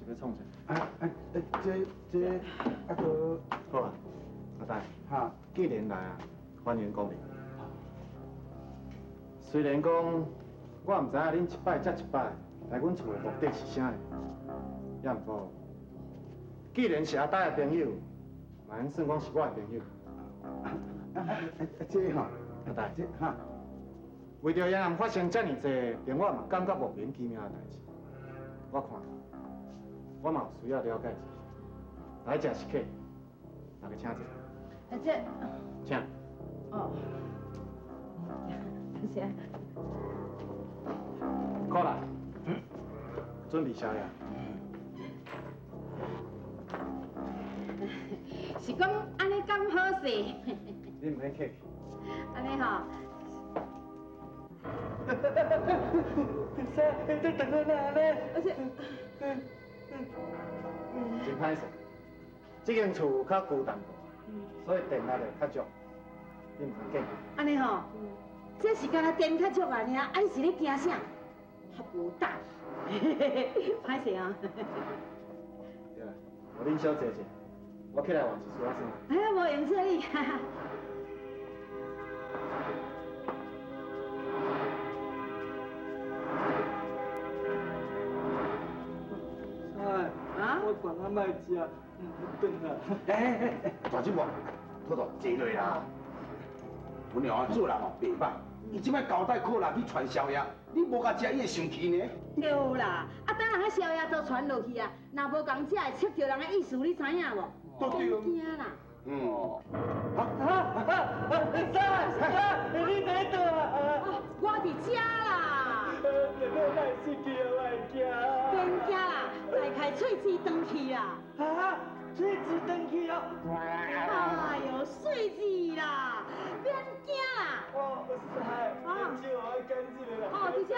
是欲創啥？啊啊，這這啊閣好啊，阿呆，既然來啊，歡迎光臨。雖然講我毋知影恁一擺接一擺來阮厝的目的是啥，也毋過，既然是阿呆的朋友，嘛應算講是我的朋友。啊啊啊！這吼，阿呆，這哈，為著懸案發生遮爾濟，連我嘛感覺莫名其妙的代誌，我看我嘛有需要了解一下。來這是客，大家請坐。啊這，請。哦，多謝。好啦，準備宵夜。是講按呢敢好勢？你毋免客氣。按呢吼。先生，你等我哪咧？而且，真歹勢，這間厝較舊淡薄，所以電力會較足，你毋通見怪。按呢吼，這是敢若電較足爾，啊你是咧驚啥？較無膽，歹勢啊。對啦，予恁小坐者，我起來換一束仔衫。哎呀，無用這你。啊！我管他莫食，毋轉啊！哎哎哎，大姊妹，托托坐落啦。阮娘做人哦袂歹，伊這擺交代靠人去傳宵夜，你無共食，伊會生氣呢。對啦，啊等人彼宵夜都傳落去啊，若無共食會觸著人的意思，你知影無？對對。驚啦。嗯。啊啊啊！三三，你佇佗啊？我佇遮啦。電腦哪會失去啊？我會驚。免驚啦，大概喙齒斷去啦。啊！喙齒斷去啊！哎喲，喙齒啦，免驚啦。哦，師，啊，手我緊一下啦。哦，佇遮。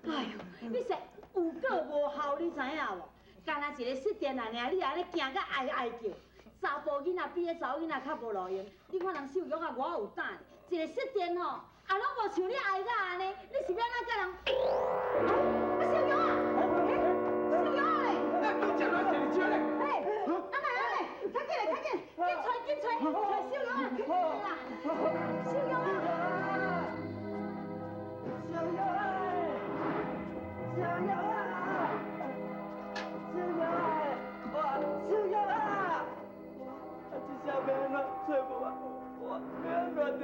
哎喲，你說有果無效，你知影無？干焦一个失電爾，你也咧驚甲哀哀叫。查埔囡仔比彼查某囡仔較無路用，你看人秀玉啊，偌有膽，一個失電吼，也攏無像你哀甲按呢，你是欲按怎佮人？啊，秀玉啊，秀玉咧！那都食到一个咧。嘿，啊哪按呢？較緊咧，較緊，緊揣緊揣，揣秀玉啊，緊啦，秀玉啊，秀玉啊，秀玉啊，秀玉啊，哇，秀玉啊！啊，這下欲按怎揣無啊？我欲按怎著？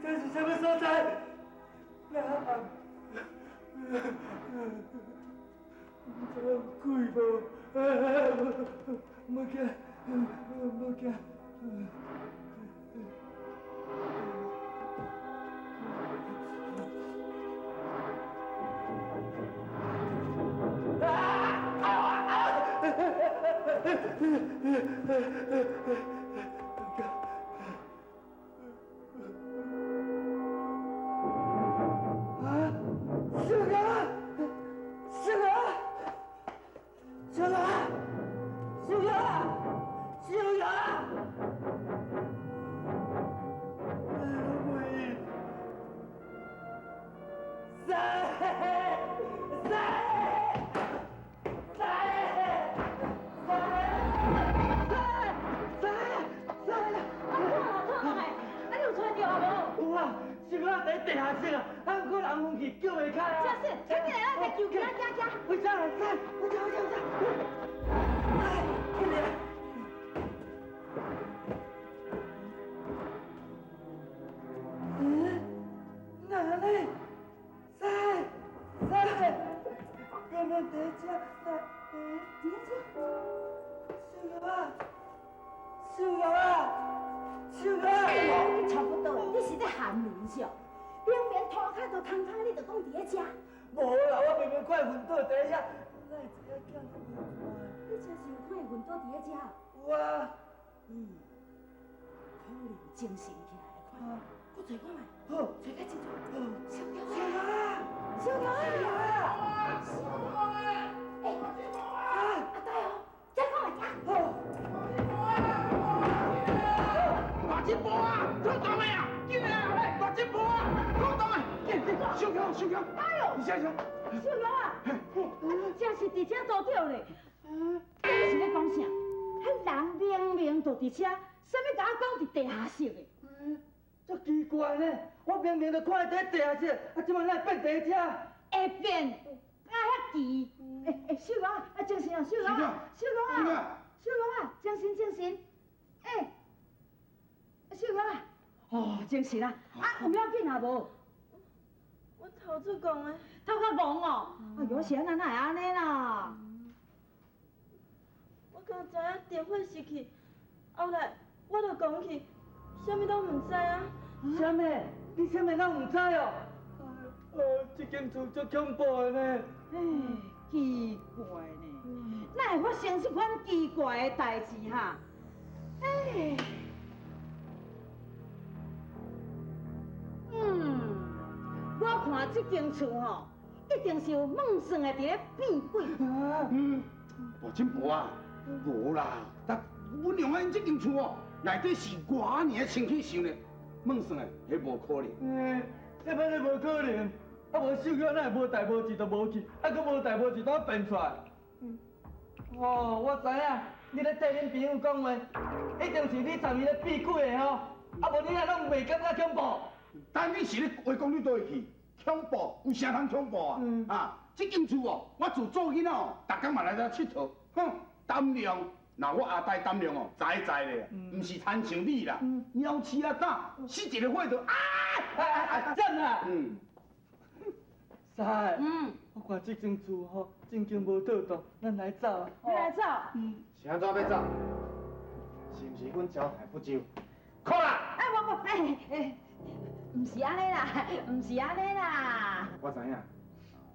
這是啥物所在？毋知有鬼無？無驚，無驚。啊！小娥，小娥，小娥，小娥，小娥！三三三三三三！啊，痛啊痛啊！啊，你有揣著啊無？有啊，小娥佇地下室啊，啊，毋過人昏去叫袂開啊。這是，趕緊來，咱來救起來，行行。回家來，三，回家回家回家。哎，起來。嗯，哪呢？三三，敢若佇遮，佇這？秀娥啊，秀娥啊，秀娥！差不多，你是咧含人笑？明明塗跤都空空，你就講佇咧遮。無啦，我明明看伊昏倒佇遐，哪會知影叫你無看？你真是有看伊昏倒佇咧遮？有啊。嗯，可能精神起來的款。閣揣看覓。好。揣較清楚。好。小娥啊！小娥啊！小娥啊！哎。阿呆哦，再看觅食。大金婆啊，土豆的啊，紧来啊！大金婆啊，土豆的，紧紧，收起收起。哎呦，你啥啥？秀玉啊，真是伫遮拄著咧。你是咧讲啥？彼人明明就伫遮，啥物共我讲伫地下室的？足奇怪呢，我明明就看伊伫地下室，啊，这摆哪会变伫遮？会变，啊遐奇。欸欸，秀玉啊，啊精神啊，秀玉啊，秀玉啊，秀玉啊，精神精神。欸，秀玉啊，哦，精神啊，啊有要紧啊无？我头足戆的，头较戆哦。哎哟，是按怎哪会按呢啦？我刚知影电火熄去，后来我就讲去，啥物拢毋知啊。啥物？你啥物拢毋知哦？这间厝足恐怖的呢。哎，奇怪呢，哪会发生这款奇怪的代志哈？哎，我看这间厝吼，一定是有梦算的伫咧变鬼。大金婆啊，无啦，但阮娘仔𪜶这间厝哦，内底是偌尔清气想咧，梦算的，彼无可能。嗯，这摆咧无可能，啊无秀玉哪会无代无志就无去，啊阁无代无志怎变出来？哦，我知影，你咧替恁朋友讲话，一定是你参伊咧变鬼的吼，啊无你哪拢袂感觉恐怖？但你是咧话讲你佗位去？恐怖？有啥通恐怖啊？啊，这间厝哦，我自做囡仔哦，逐工嘛来遮𨑨迌。哼，胆量，若我阿呆胆量哦，知知咧，毋是亲像你啦，鸟鼠仔胆，死一个火就啊！真啊！师，我看这间厝吼，正经无妥当，咱来走啊！你来走？是按怎欲走？是毋是阮招待不周？靠啦！哎，无无，哎哎，毋是按呢啦，毋是按呢啦。我知影，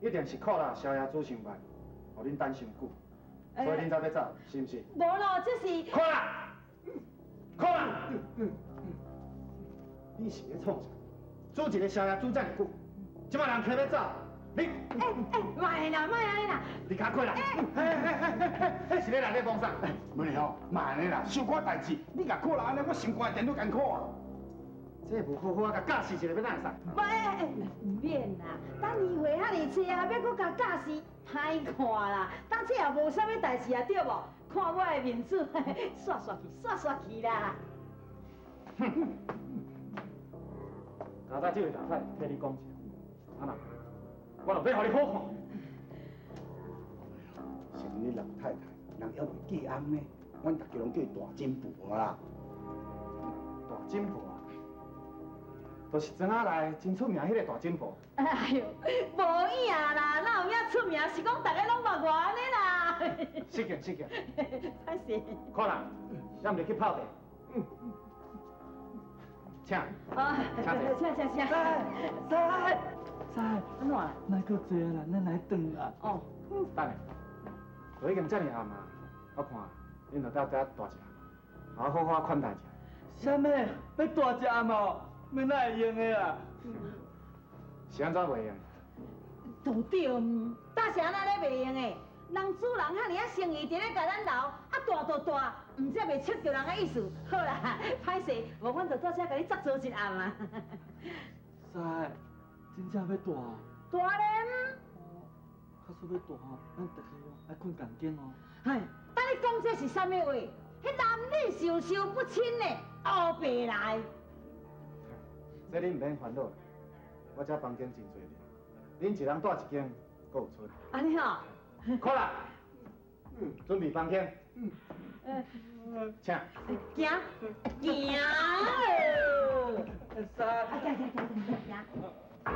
一定是靠啦，宵夜煮伤慢，予恁等伤久，所以恁才欲走，是毋是？无咯，这是。靠啦！靠啦！你是咧创啥？煮一个宵夜煮遮尔久，这摆人客欲走，你。哎哎，莫啦，莫按呢啦。你较快啦！嘿嘿嘿嘿嘿，是咧人咧讲啥？无吼，莫按呢啦，小可代志，你共苦人按呢，我心肝会电脑艰苦啊。这无好好啊，共教示一下欲哪会使？无哎哎，毋免啦，等年岁遐尔济啊，欲阁共教示，歹看啦。当这也无啥物代志啊，对无？看我的面子，煞煞去，煞煞去啦。哼！刚才这位老太替你讲一下，啊若，我就欲予你好看。是恁老太太，人犹未嫁翁呢，阮逐家拢叫伊大金婆啦。大金婆啊，就是庄仔内真出名彼个大金婆。哎呦，无影啦，哪有影出名？是讲逐家拢捌我按呢啦。失敬失敬。歹势。看啦，咱毋是去泡茶。请。啊，请坐。请请请。师，师，按怎啦？莫阁坐啦，咱来转啦。哦。等下，都已经遮尔暗啊，我看恁就到遮住一暗，予我好好款待一下。啥物？欲住一暗哦？欲哪会用的啊？是按怎袂用？都对，搭是按怎咧袂用的？人主人遐尔仔诚意伫咧共咱留，啊蹛就蹛，毋则袂触著人的意思。好啦，歹势，无阮就蹛遮共你作做一暗啊。师，真正欲蹛哦？蹛咧。假使欲蹛吼，咱逐家哦爱睏仝间哦。哎，等你讲这是啥物话？彼男女授受不亲的，乌白来。这恁毋免烦恼，我这房间真济个，恁一人蹛一间，阁有賰。按呢吼。好啦，准备房间。请。行，行哦。师。啊，行行行行行，行，你就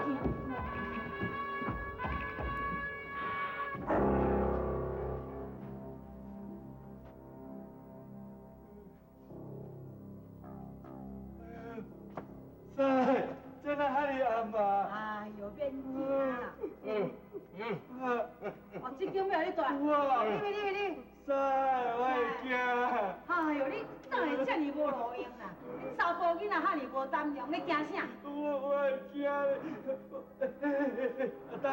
行。师，这哪遐尔暗啊？哎哟，免惊啦。哦，这间欲予你蹛。哇！你去你去你。师，我会惊。哎哟，你哪会遮尔无路用啦？你查埔囡仔遐尔无胆量，你惊啥？我会惊。阿呆，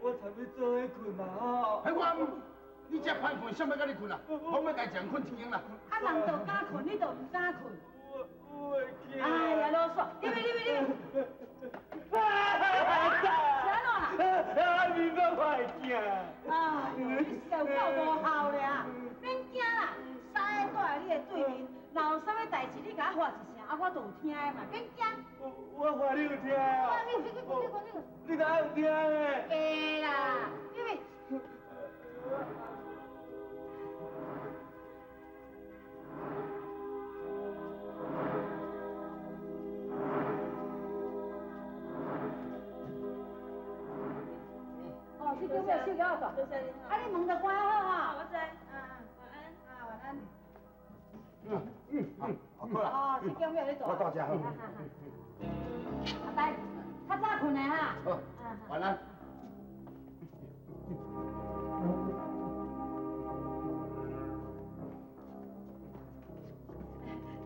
我参你做伙睏嘛吼。嘿，我你這歹困，誰欲佮你睏啊？我欲家己一人睏一間啦。啊，人就敢睏，你就毋敢睏。我會驚。哎呀，囉嗦，入去入去入去。是按怎啦？啊，你講我會驚。哎呦，你是有夠無孝咧！免驚啦，三个住佇你的對面，若有啥物代誌，你共我喊一聲，啊，我都有聽的嘛，免驚。我喊你有聽啊？你你你你你哪有聽的？假啦，入去。哦，這叫咩？小狗仔。多謝你。啊，你門就關好哈。我知。啊，晚安。啊，晚安。好啦。哦，這叫咩？你坐。我到這好。阿呆，較早睏的哈。好，晚安。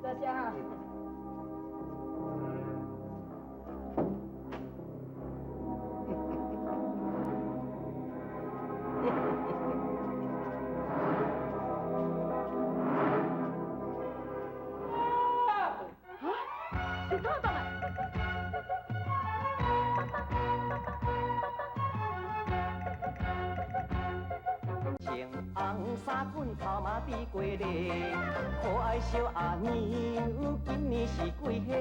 多謝哈。是兔洞的。穿红衫裙头毛滴过咧，可爱小阿娘今年是几岁？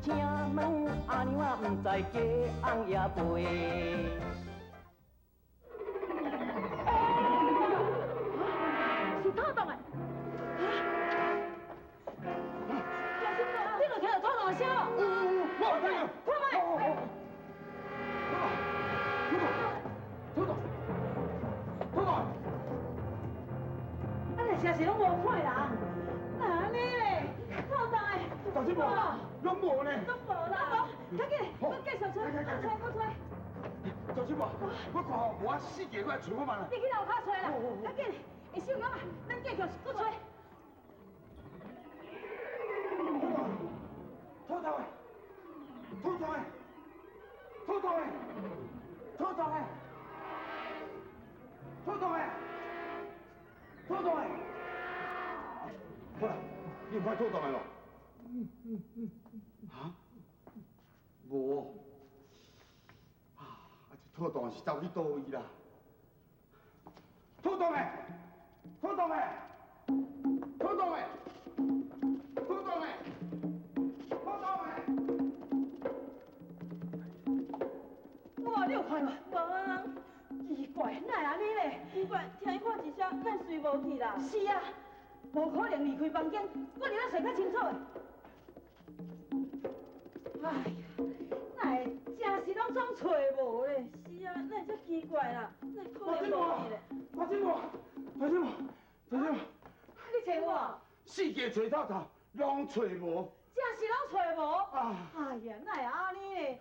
请问阿娘啊，毋知鸡红也袂？是兔洞的。你就聽到兔洞的聲無？我有聽到。看覓。兔洞，兔洞，啊，那聲是攏無看人，哪按呢咧？兔洞的。大姊無，攏無呢。攏無啦，無，較緊，閣繼續揣，閣揣，閣揣。大姊無，我看吼，無啊，四界來揣看覓啦。你去樓跤揣啦，較緊，會小玉啊，咱繼續閣揣。兔洞的，兔洞的，兔洞的，兔洞的，兔洞的，兔洞的。好啦，你有看兔洞的無？哈？無。啊，這兔洞是走去佗位啦？兔洞的，兔洞的，兔洞的，兔洞的，兔洞的。哇，你有看無？無啊。奇怪，哪會按呢咧？奇怪，聽伊喊一聲，哪會隨無去啦？是啊，無可能離開房間，我佇咧揣較清楚的。哎呀，哪會誠是攏總揣無咧？是啊，哪會遮奇怪啦？哪會可能無去咧？大姊母，大姊母，大姊母，你揣有無？四界揣透透，攏揣無。誠是攏揣無？啊！哎呀，哪會按呢咧？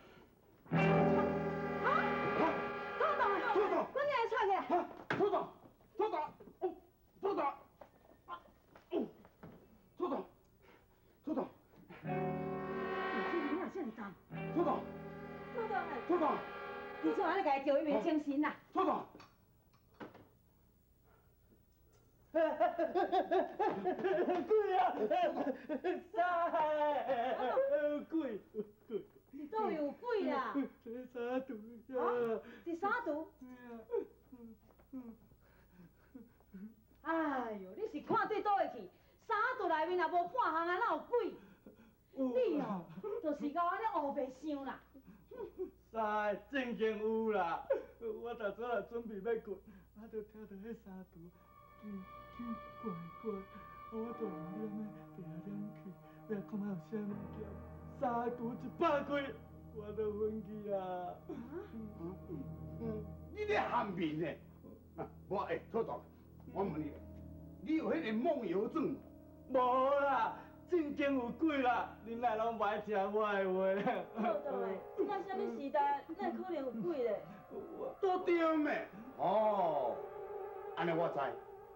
啊！兔洞的，兔洞，阮來揣起來。啊！兔洞，兔洞，哦，兔洞，啊，哦，兔洞，兔洞，这囡仔這麼重？兔洞，兔洞的，兔洞，你做按呢，共伊叫伊袂精神啦。兔洞。鬼啊！三鬼鬼。佗位有鬼啦？佇三厨啊？佇三廚？哎喲，你是看對佗位去？三廚內面若無半項啊，哪有鬼？你哦，就是𠢕按呢烏白想啦。三正經有啦，我頭先也準備欲睏，啊，就聽著彼三廚奇奇怪怪，我就用念的佇遐念去，欲看覓有啥物件。三廚一拍開，我就昏去啊！你咧含面呢？我欸，兔洞，我問你，你有彼個夢遊症？無啦，正經有鬼啦！恁哪攏無愛聽我的話。兔洞的，這哪啥物時代，哪會可能有鬼咧？都對咩？哦，按呢我知，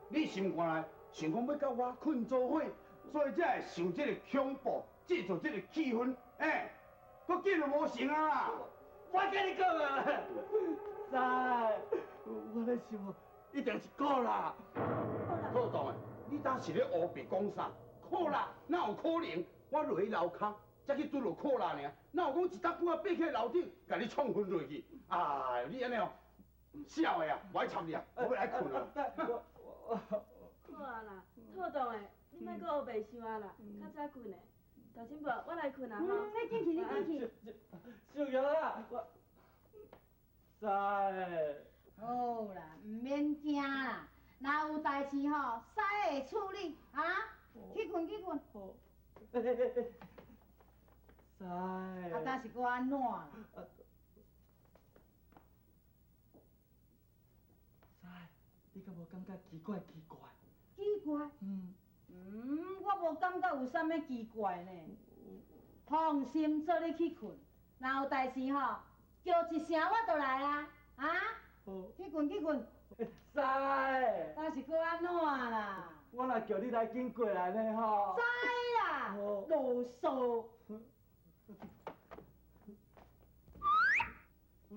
你心肝內想講欲佮我睏做伙，所以才會想這個恐怖，製造這個氣氛，欸，閣見就無成啊！我佮你講啊，三，我咧想哦，一一定是苦啦。套当的，你当是咧乌白讲啥？苦啦，哪有可能？我落去楼跤，才去拄著苦啦尔，哪有讲一搭久啊爬起来楼顶，共你创昏落去？哎，你按呢哦，痟的啊，无爱插你啊，我欲来睏啊。好啊啦，套当的，你莫阁乌白想啊啦，较早睏的。大珍宝，我来睏啊吼。你紧去，你紧去。秀玉啊，我，师。好啦，毋免惊啦，若有代志吼，师会处理啊。去睏去睏。师。啊，敢是阁按怎啦？师，你敢无感觉奇怪奇怪？奇怪？嗯。我无感觉有啥物奇怪呢。放心，做你去睏，若有代志吼，叫一声我就来啊。啊？去睏去睏。师。敢是阁按怎啦？我若叫你来紧过来呢吼。知啦，啰嗦。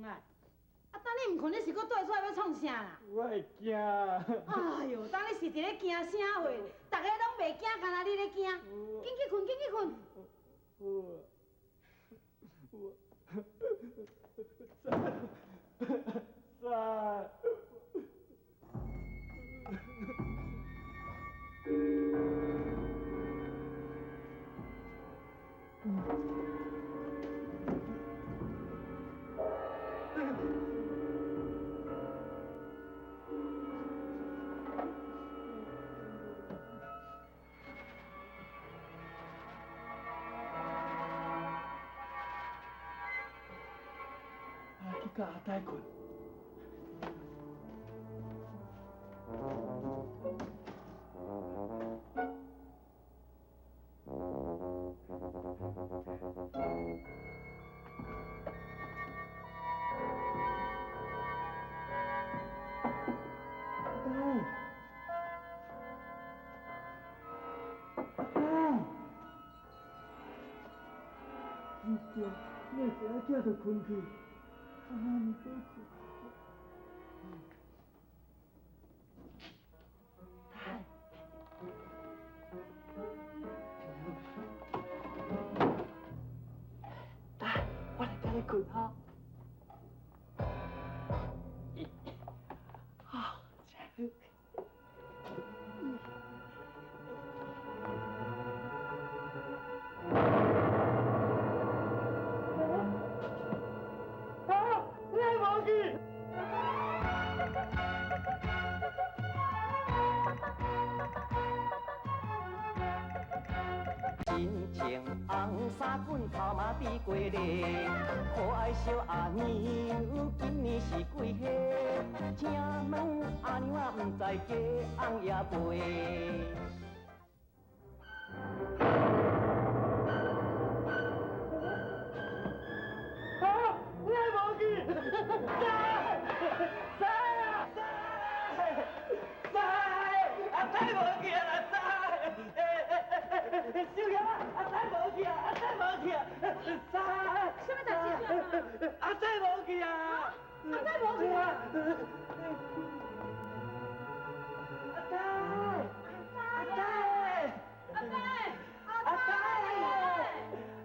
哎，啊，当你毋睏，你是阁缀出来欲创啥啦？我会惊。哎哟，当你是伫咧惊啥货？逐个拢袂惊，干焦你咧惊？紧去睏，紧去睏。我，我，师。去佮阿呆睏。阿呆，阿呆，你对，你会知影叫就睏去。啊，你别哭。来，我来共你睏吼。啊，真好。真情红衫棍头毛比鸡咧，可爱小阿娘，今年是几岁？请问阿娘啊，毋知鸡翁也袂。啊！你还无去？师！师啊！师！师！阿太无去啊！师！秀玉啊，阿太无去啊，阿太无去啊，师！啥物代志？阿太无去啊！阿太无去啊！阿太！阿太！阿太！阿太！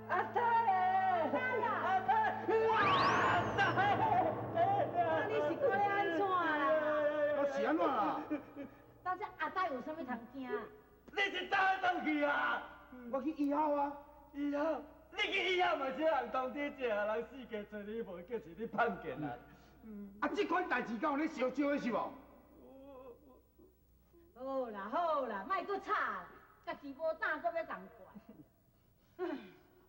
阿太！阿太！阿太！啊，你是阁咧按怎啦？我是按怎啦？到这阿呆有啥物通惊？你是走倒去啊？我去医校啊！医校？你去医校嘛是人当地一个人四界揣你，无叫是你叛见啊！啊，这款代志敢有咧相招的是无？好啦好啦，莫阁吵啦，家己无胆，阁欲共怪。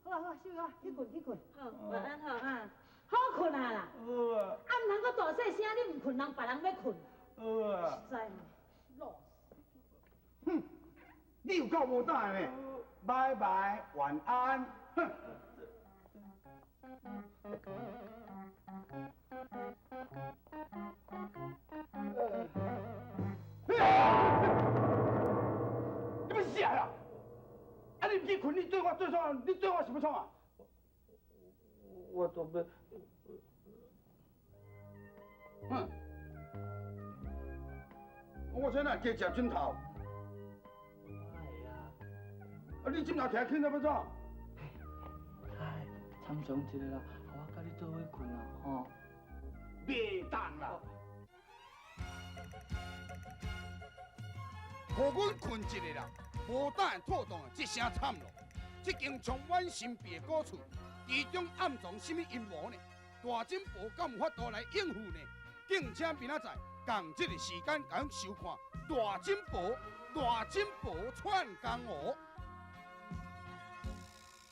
好啊好啊，秀玉去睏去睏。好，晚安吼。啊，好睏啊啦。好啊。啊，毋通阁大细声，你毋睏，人别人欲睏。好啊。实在啰嗦。哼，你有够无胆的呢！拜拜，晚安。哼。你欲死啊！啊，你毋去睏，你对我对创？你对我是欲创啊？我都欲。哼。我這哪會加食枕頭？我會啊。啊，你枕頭提去那欲怎？唉，參詳一下啦，予我佮你做伙睏啦，吼。袂當啦！予阮睏一下啦，無膽妥當，這聲慘咯！這間充滿神秘的古厝，其中暗藏啥物陰謀呢？大珍婆敢有法度來應付呢？敬請明仔載仝這个時間共收看《大珍婆大珍婆串江湖》。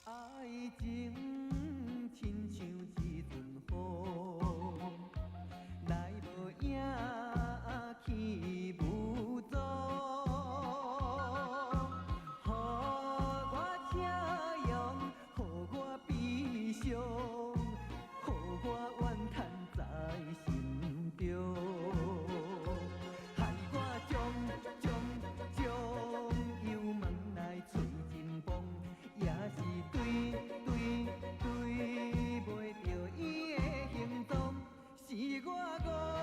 愛情親像一陣風，來無影去無蹤，予我車用，予我悲傷，予我怨嘆在心中，害我將將將油門來吹真風，也是對對對袂著伊的行蹤，是我戇。